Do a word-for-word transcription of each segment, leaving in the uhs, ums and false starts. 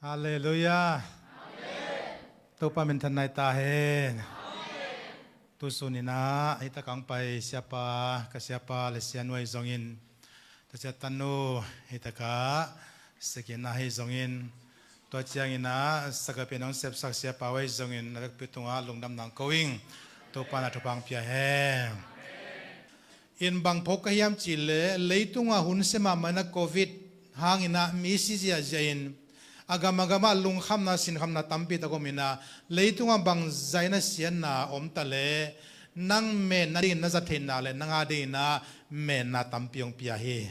Halleluiah. Topa minthanna hi ta hen. Tusun in ah hih takah hong pai siapa, ka siapa le sianuai zongin, tua ciang tanu hih takah sekina hi zongin, tua ciangin ah sagapen hong sepsak siapa uh ahi zongin, na vekpi tungah lungdamna hong ko ing. Topa na thupha hong pia hen. In bang phawk ka hiam cih leh, leitungah hun sia mahmah in ah covid hangin ah mi si ziahziah in, a gam a gamah lungkhamna sinkhamna tampi tak om in ah, leitungah bangzah in ah siatna om ta leh, nang menna dingin na za theihna le nang a dingin ah menna tampi hong pia hi.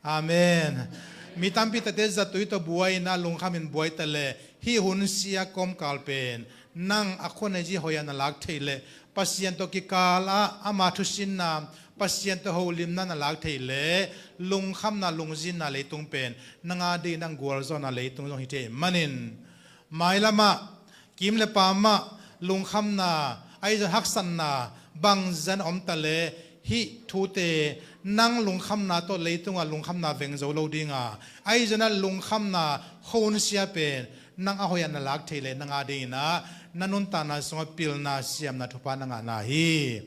Amen. Mi tampi takte zatui tawh buai in ah lungkham in buai ta leh, hih hun sia kawmkal pen nang a khuanei zi hoih ah na lak theih leh, Pasian tawh kikal ah ama thusinna, Pasian tawh holimna na lak theih leh, lungkhamna lungzinna leitung pen nang a dingin ah gualzawhna leitung zong hi thei manin, mailamah kim le pamah lungkhamna, ahi zong haksatna bangzah in om ta leh, hih thute nang lungkhamna tawh leitungah lungkhamna veng zo lo ding a, ahi zong ah lungkhamna hun sia pen nang a hoih ah na lak theih leh, nang a dingin ah na nuntakna sungah pilna siamna thupha na ngahna hi.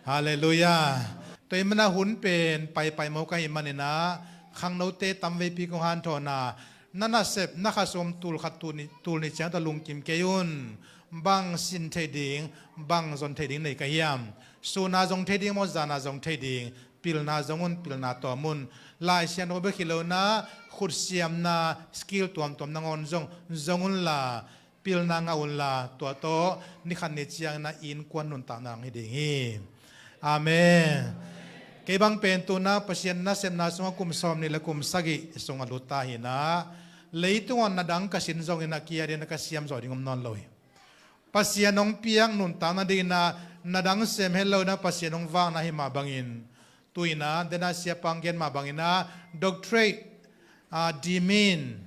Halleluiah. Tua ahih manin ah hun pen paipai mawk ahih manin ah, khangnote tamveipi kong hanthotna, na nasep na khasum tul khat tul nih, tul nih ciang tawh lungkim kei un. Bang sin theih ding, bang zon theih ding nei ka hiam? Sun a zong thei ding maw, zan a zong thei ding? Pilna zong un, pilna tawm un. Lai Siangtho bek hi lo in ah, khutsiamna skill tuamtuam nangawn zong zong unla, pilna ngah unla, tua tawh ni khat ni ciangin ah innkuan nuntakna hong hi ding hi. Amen. Kei bang pen tu-in ah Pasian nasepna sungah kum sawmnih le kum sagih sungah lut ta hi in ah, leitungah na dang ka sin zongin ah, kei a dingin ah ka siam zawh ding om nawn lo hi. Pasian hong piak nuntakna dingin ah na dang sem het lo in ah, Pasian hong vakna hi mah bangin, tu-in ah, den a siapa hong gen mah bangin ah, doctorate, ah, demin,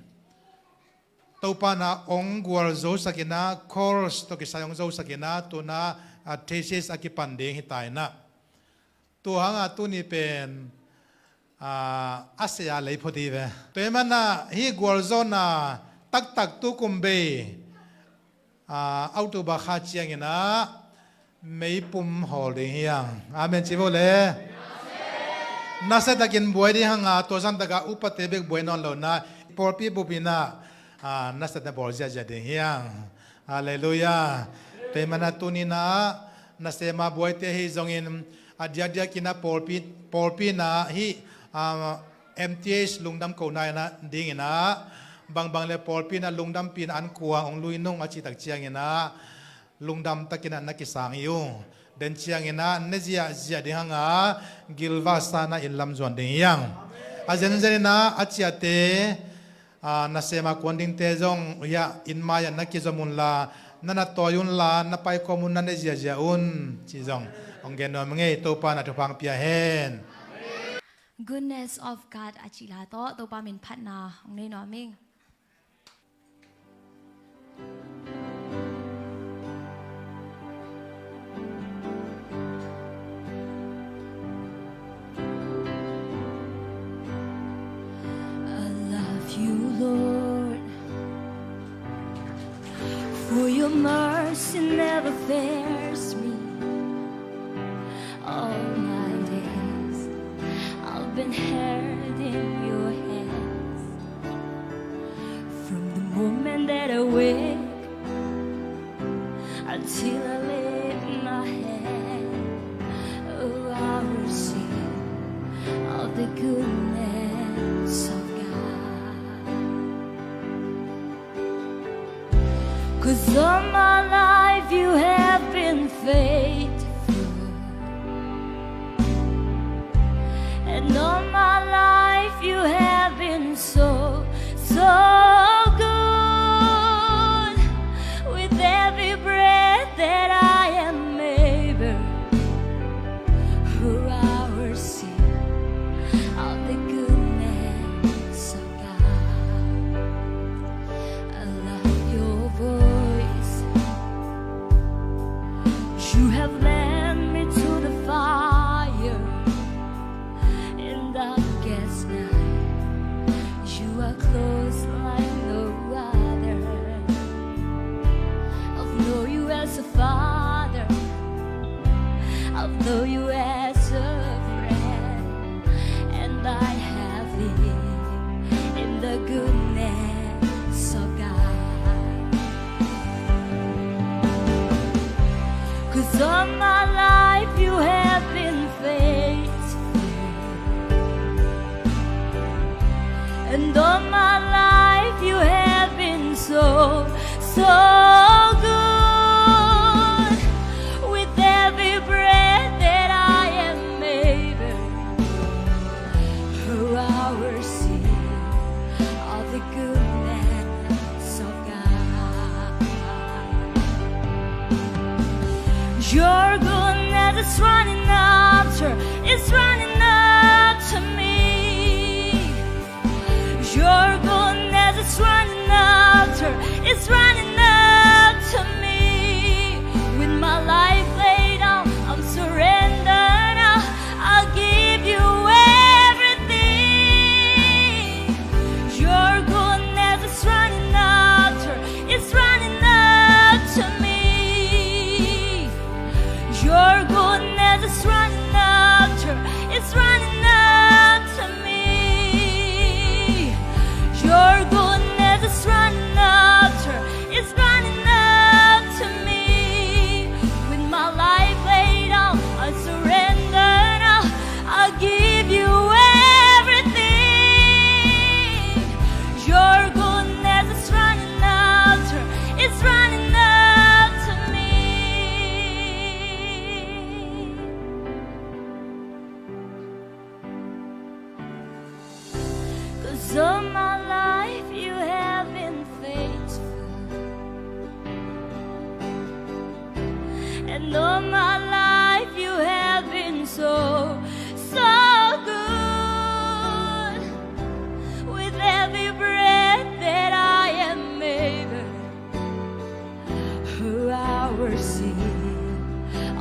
Topa in ah hong gualzosak in ah, course tawh kisai hong zosak in ah, tu-in ah, ah, thesis a kipan ding hi ta in ah. Tua hang a tuni pen, ah, a sia lei phot hi ve. Tua ahih manin ah hih gualzawhna taktak tu kum bei, ah, October kha ciangin ah meipum hawl ding hi hang. Amen ci vo le. Nasia takin buai ding hang a, tua zan tak a upate bek buai nawn lo in ah, pawlpi bup in ah, ah, nasia tak bawl ziahziah ding hi hang. Halleluiah. Tua ahih manin ah tuni-in ah nasem a buaite ahi zongin, a diakdiakin ah pawlpi, pawlpi in ah hih, ah, M T H lungdam kohna in ah dingin ah, bangbang le pawlpi in ah lungdampih in ah an kuang hong lui nung a cih tak ciangin ah, lungdam takin ah na kisang hi ung. Den ciangin ah ne ziahziah ding hang a, gilvasa in ah inn lam zuan ding hi hang. A zenzen in ah a ciahte, ah, nasem a kuan dingte zong, hiah inn mai ah na kizom unla, na na tawi unla, na paikhawm un, na ne ziahziah un, ci zong hong gen nuam ing ei. Topa in ah thupha hong pia hen. Goodness of God a cih la tawh Topa min phatna hong nei nuam ing. I love you, Lord, for your mercy never fails me. All my days I've been held in your hands. From the moment that I wake until I lay my head, oh, I will sing of the goodness of God. 'Cause all my life you have been faithful. And all my life you have been so, so good. With every breath that I am able, oh, I will sing of the goodness of God. I love your voice. You have led me to the fire in the So good, with every breath that I am able. Oh, I will sing of the goodness of God. Your goodness is running after, it's running after me. Your goodness is running after, it's running after me. With my life laid down, I'm surrendered now. I'll give you everything. Your goodness is running after, it's running after me. Your goodness is running after, it's running after me. Your goodness is running after, it's running after me. With my life laid down, I surrender now. I'll give you everything. Your goodness is running after, it's running after me. 'Cause all my life you have been faithful. And all my life you have been so, so good. With every breath that I am able, oh, I will sing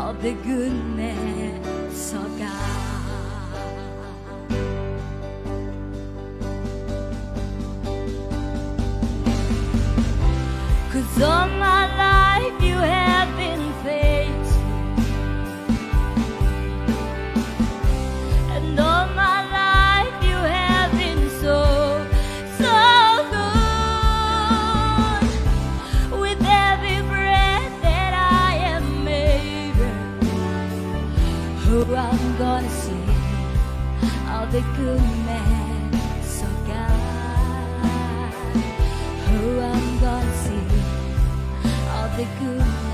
of the goodness of God. 'Cause all my life you have been faithful. And all my life you have been so, so good. With every breath that I am able, oh, I'm gonna sing of the goodness of God. Oh, I'm gonna sing of the goodness